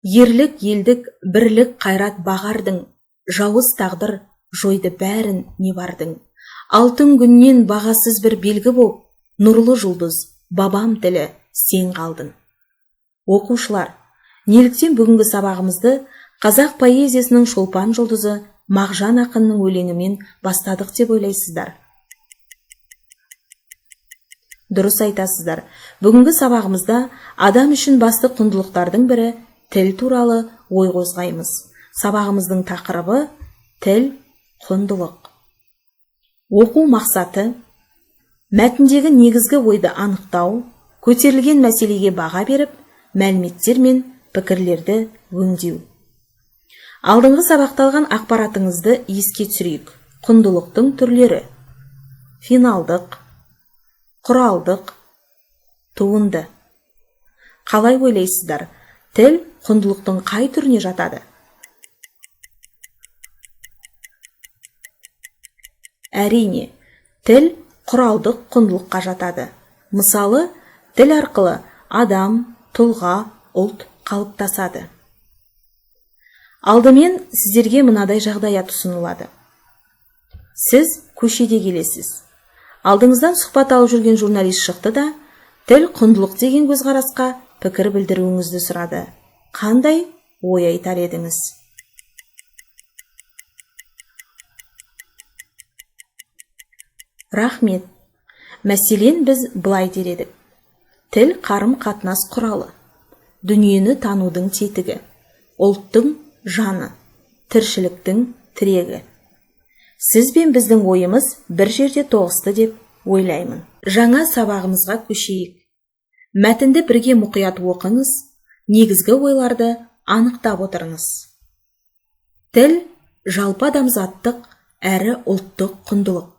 Ерлік, елдік, бірлік, қайрат бағардың, жауыз тағдыр жойды бәрін не бардың. Алтын күннен бағасыз бір белгі боп, нұрлы жұлдыз, бабам тілі, сен қалдың. Оқушылар, неліктен бүгінгі сабағымызды қазақ поэзиясының шолпан жұлдызы Мағжан ақынның өлеңімен бастадық деп ойлайсыздар? Дұрыс айтасыздар. Бүгінгі сабағымызда адам үшін басты құндылықтардың бірі тіл туралы ой қозғаймыз. Сабағымыздың тақырыбы тіл құндылық. Оқу мақсаты: мәтіндегі негізгі ойды анықтау, көтерілген мәселеге баға беріп, мәліметтер мен пікірлерді өңдеу. Алдыңғы сабақта алған ақпаратыңызды еске түсірейік. Құндылықтың түрлері: финалдық, құралдық, туынды. Қалай ойлайсыздар, тіл құндылықтың қай түріне жатады? Әрине, тіл құралдық құндылыққа жатады. Мысалы, тіл арқылы адам, тұлға, ұлт қалыптасады. Алдымен сіздерге мынадай жағдаят ұсынылады. Сіз көшеде келесіз. Алдыңыздан сұхбат алып жүрген журналист шықты да, тіл құндылық деген көзқарасқа пікір білдіруіңізді сұрады. Қандай ой айтар едіңіз? Рахмет. Мәселен, біз былай дер едік. Тіл қарым-қатынас құралы. Дүниені танудың тетігі. Ұлттың жаны, тіршіліктің тірегі. Сіз бен біздің ойымыз бір жерде тоғысты деп ойлаймын. Жаңа сабағымызға көшейік. Мәтінді бірге мұқият оқыңыз, негізгі ойларды анықтап отырыңыз. Тіл жалпы адамзаттық әрі ұлттық құндылық.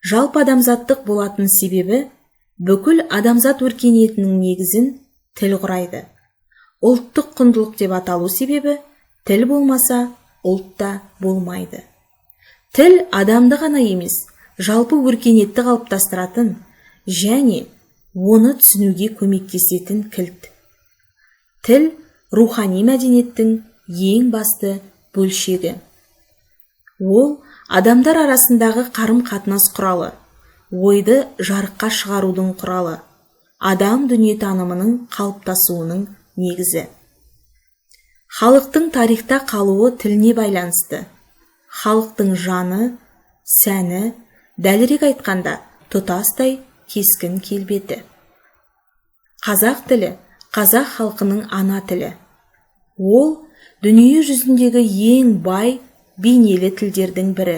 Жалпы адамзаттық болатын себебі бүкіл адамзат өркениетінің негізін тіл құрайды. Ұлттық құндылық деп аталу себебі тіл болмаса ұлт та болмайды. Тіл адамды ғана емес, жалпы өркениетті қалыптастыратын және оны түсінуге көмектесетін кілт. Тіл рухани мәдениеттің ең басты бөлшегі. Ол адамдар арасындағы қарым-қатынас құралы, ойды жарыққа шығарудың құралы, адам дүниетанымының қалыптасуының негізі. Халықтың тарихта қалуы тіліне байланысты. Халықтың жаны, сәні, дәлірек айтқанда, тұтастай кескін келбеті. Қазақ тілі қазақ халқының ана тілі. Ол дүние жүзіндегі ең бай бейнелі тілдердің бірі.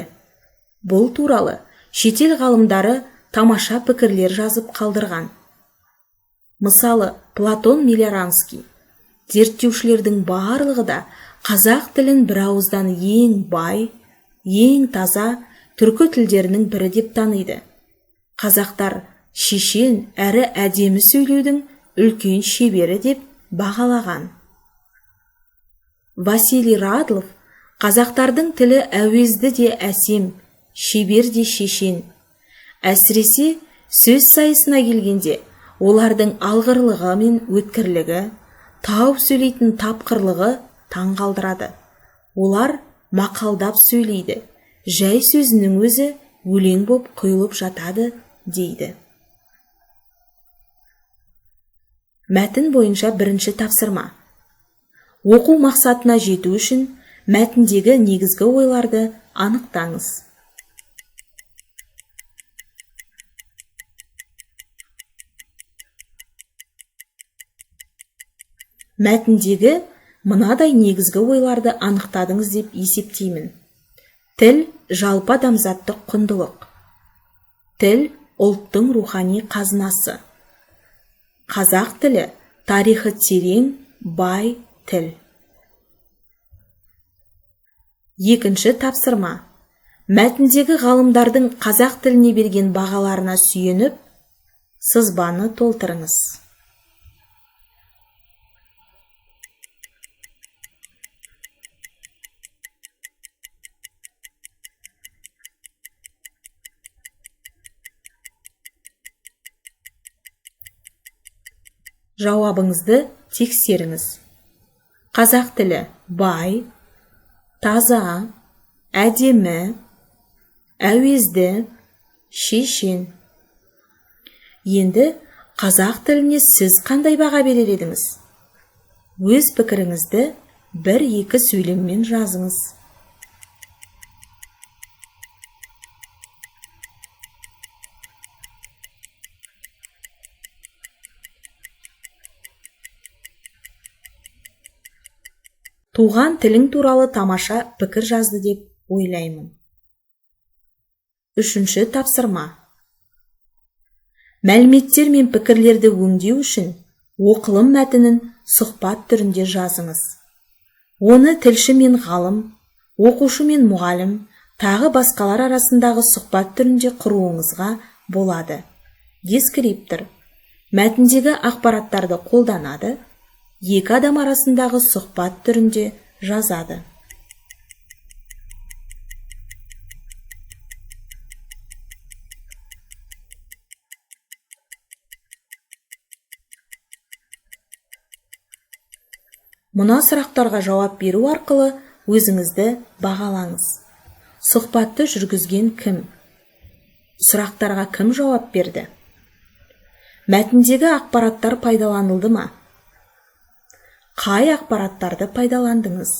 Бұл туралы шетел ғалымдары тамаша пікірлер жазып қалдырған. Мысалы, Платон Мелиоранский. Зерттеушілердің барлығы да қазақ тілін бір ауыздан ең бай, ең таза түркі тілдерінің бірі деп таниды. Қазақтар шешен әрі әдемі сөйлеудің үлкен шебері деп бағалаған. Василий Радлов қазақтардың тілі әуезді де әсем, шебер де шешен. Әсіресе сөз сайысына келгенде олардың алғырлығы мен өткірлігі, тауып сөйлейтін тапқырлығы таң қалдырады. Олар мақалдап сөйлейді, жай сөзінің өзі өлең боп құйылып жатады дейді. Мәтін бойынша бірінші тапсырма. Оқу мақсатына жету үшін мәтіндегі негізгі ойларды анықтаңыз. Мәтіндегі мынадай негізгі ойларды анықтадыңыз деп есептеймін. Тіл жалпы адамзаттық құндылық. Тіл ұлттың рухани қазынасы. Қазақ тілі тарихы терең, бай тіл. Екінші тапсырма. Мәтіндегі ғалымдардың қазақ тіліне берген бағаларына сүйеніп, сызбаны толтырыңыз. Жауабыңызды тексеріңіз. Қазақ тілі бай, таза, әдемі, әуезді, шешен. Енді қазақ тіліне сіз қандай баға берер едіңіз? Өз пікіріңізді бір-екі сөйлеммен жазыңыз. Туған тілің туралы тамаша пікір жазды деп ойлаймын. Үшінші тапсырма. Мәліметтер мен пікірлерді өңдеу үшін оқылым мәтінін сұхбат түрінде жазыңыз. Оны тілші мен ғалым, оқушы мен мұғалім, тағы басқалар арасындағы сұхбат түрінде құруыңызға болады. Дескриптор мәтіндегі ақпараттарды қолданады, екі адам арасындағы сұхбат түрінде жазады. Мына сұрақтарға жауап беру арқылы өзіңізді бағалаңыз. Сұхбатты жүргізген кім? Сұрақтарға кім жауап берді? Мәтіндегі ақпараттар пайдаланылды ма? Қай ақпараттарды пайдаландыңыз?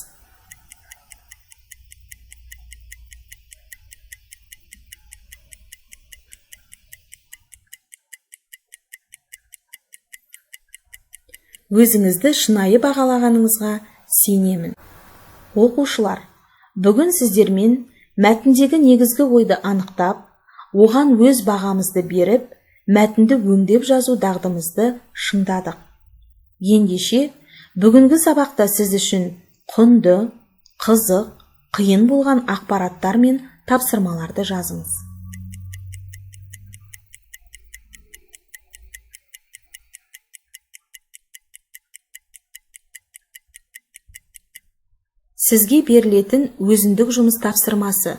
Өзіңізді шынайы бағалағаныңызға сенемін. Оқушылар, бүгін сіздермен мәтіндегі негізгі ойды анықтап, оған өз бағамызды беріп, мәтінді өңдеп жазу дағдымызды шыңдадық. Ендеше, бүгінгі сабақта сіз үшін құнды, қызық, қиын болған ақпараттар мен тапсырмаларды жазыңыз. Сізге берілетін өзіндік жұмыс тапсырмасы.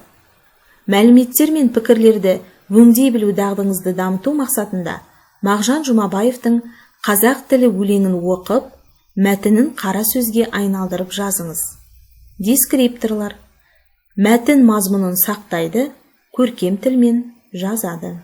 Мәліметтер мен пікірлерді өңдей білу дағдыңызды дамыту мақсатында Мағжан Жұмабаевтың «Қазақ тілі» өлеңін оқып, мәтінін қара сөзге айналдырып жазыңыз. Дескрипторлар мәтін мазмұнын сақтайды, көркем тілмен жазады.